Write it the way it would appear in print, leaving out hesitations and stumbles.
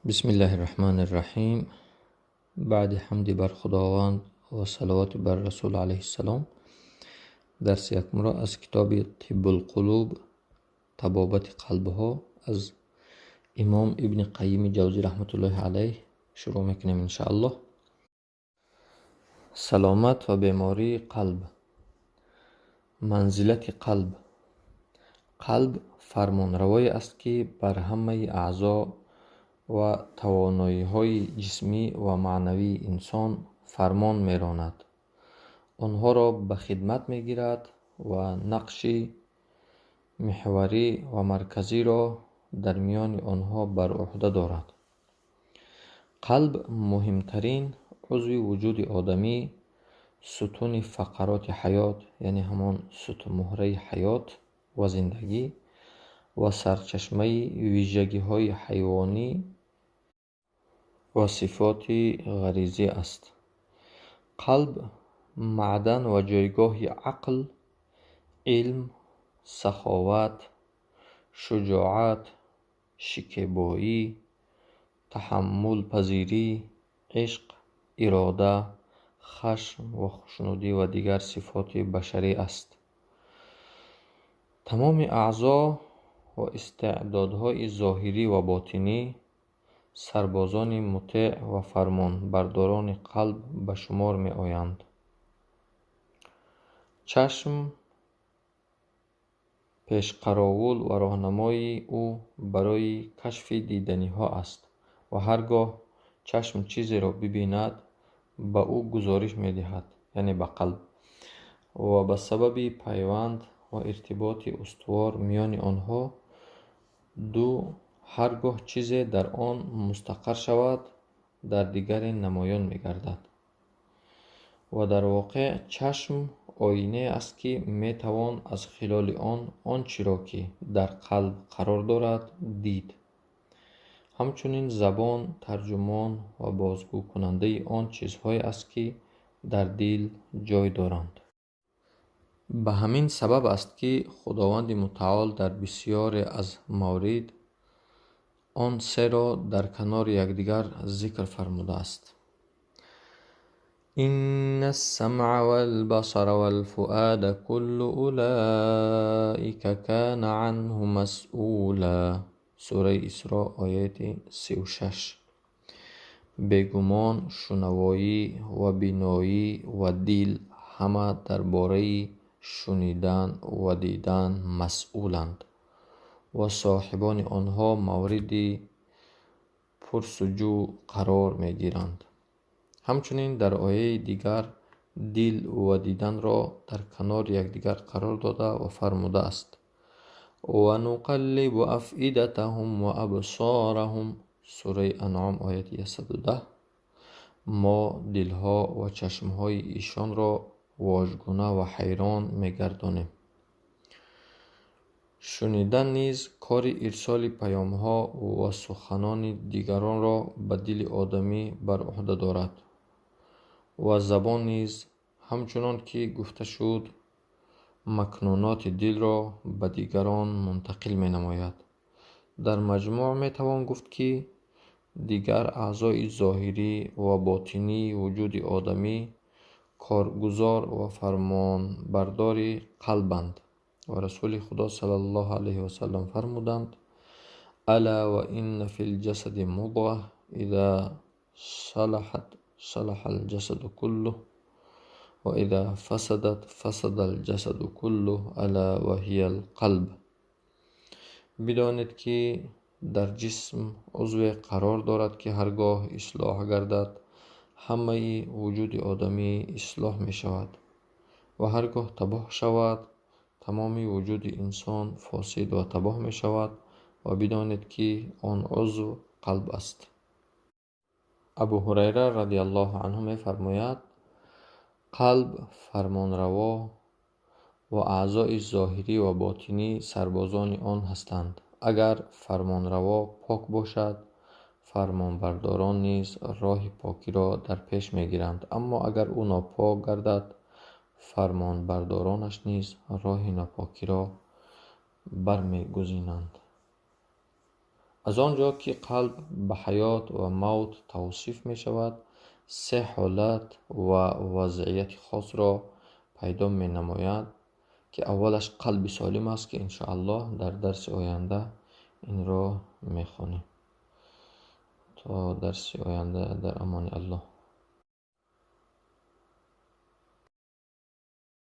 Бисмиллаҳи рраҳмани рраҳим. Баъди ҳамди бар Худованд ва салавоти бар Расул алайҳиссалом, дарси якумро аз китоби Тиббулқулуб, табобати қалбҳо, аз имом Ибни Қайими Ҷавзӣ раҳматуллоҳи алайҳ шурӯъ мекунем, иншааллоҳ. Саломат ва бемории қалб. Манзилати қалб. Қалб фармонравое аст, ки бар ҳамаи аъзо ва тавоноиҳои ҷисмӣ ва маънавии инсон фармон меронад, онҳоро ба хидмат мегирад ва нақши меҳварӣ ва марказиро дар миёни онҳо бар уҳда дорад. Қалб муҳимтарин узви вуҷуди одамӣ, сутуни фақароти ҳаёт, яъне ҳамон сутунмуҳраи ҳаёт ва зиндагӣ, ва сарчашмаи вижагиҳои ҳайвонӣ ва сифоти ғаризӣ аст. Қалб маъдан ва ҷойгоҳи ақл, илм, саховат, шуҷоат, шикебоӣ, таҳаммулпазирӣ, ишқ, ирода, хашм ва хушнудӣ ва дигар сифоти башарӣ аст. Тамоми аъзо ва истеъдодҳои зоҳирӣ ва ботинӣ сарбозони мутеъ ва фармонбардорони қалб ба шумор меоянд. Чашм пешқаровул ва роҳнамои ӯ барои кашфи диданиҳо аст ва ҳар гоҳ чашм чизеро бибинад, ба ӯ гузориш медиҳад, яъне ба қалб, ва ба сабаби пайванд ва иртиботи устувор миёни онҳо ду ҳар гоҳ чизе дар он мустақар шавад, дар дигаре намоён мегардад. Ва дар воқеъ чашм оинае аст, ки метавон аз хилоли он он чиро, ки дар қалб қарор дорад, дид. Ҳамчунин забон тарҷумон ва бозгӯкунандаи он чизҳое аст, ки дар дил ҷой доранд. Ба ҳамин сабаб аст, ки Худованди Мутаол дар бисёре аз маврид он серо дар канори якдигар зикр фармудааст. Инна ссамъа валбасара валфуада куллу улаика кана анҳу масъула. Сураи Исро, ояти 36. Бегумон, шунавоӣ ва биноӣ ва дил ҳама дар бораи шунидан ва дидан масъуланд ва соҳибони онҳо мавриди пурсуҷӯ қарор мегиранд. Ҳамчунин дар ояи дигар дил ва диданро дар канори якдигар қарор дода ва фармудааст: ва нуқаллибу афидатаҳум ва абсораҳум. Сураи Анъом, ояти 110. Мо дилҳо ва чашмҳои ишонро вожгуна ва ҳайрон мегардонем. Шунидан низ кори ирсоли паёмҳо ва суханони дигаронро ба дили одамӣ бар уҳда дорад ва забон низ, ҳамчунон ки гуфта шуд, макнуноти дилро ба дигарон мунтақил менамояд. Дар маҷмӯъ метавон гуфт, ки дигар аъзои зоҳирӣ ва ботинии вуҷуди одамӣ коргузор ва фармонбардори қалбанд. Ва Расули Худо саллаллоҳу алайҳи васаллам фармуданд: Ала ва инна фил ҷасади мудға, иза салаҳат салаҳа алҷасаду куллуҳ, ва иза фасадат фасада алҷасаду куллуҳ, ала ва ҳия алқалб. Бидонед, ки дар ҷисм узве қарор дорад, ки ҳар гоҳ ислоҳ гардад, ҳамаи вуҷуди одамӣ ислоҳ мешавад ва ҳар гоҳ табоҳ шавад, тамоми вуҷуди инсон фосид ва табоҳ мешавад, ва бидонед, ки он узв қалб аст. Абу Ҳурайра радиаллоҳу анҳу мефармояд: қалб фармонраво ва аъзои зоҳирӣ ва ботинӣ сарбозони он ҳастанд. Агар фармонраво пок бошад, фармонбардорон низ роҳи покиро дар пеш мегиранд, аммо агар ӯ нопок гардад, фармонбардоронаш низ роҳи нопокиро бармегузинанд. Аз он ҷо ки қалб ба ҳаёт ва мавт тавсиф мешавад, се ҳолат ва вазъияти хосро пайдо менамояд, ки аввалаш қалби солим аст, ки иншоаллоҳ дар дарси оянда инро мехонем. То дарси оянда дар амони Аллоҳ.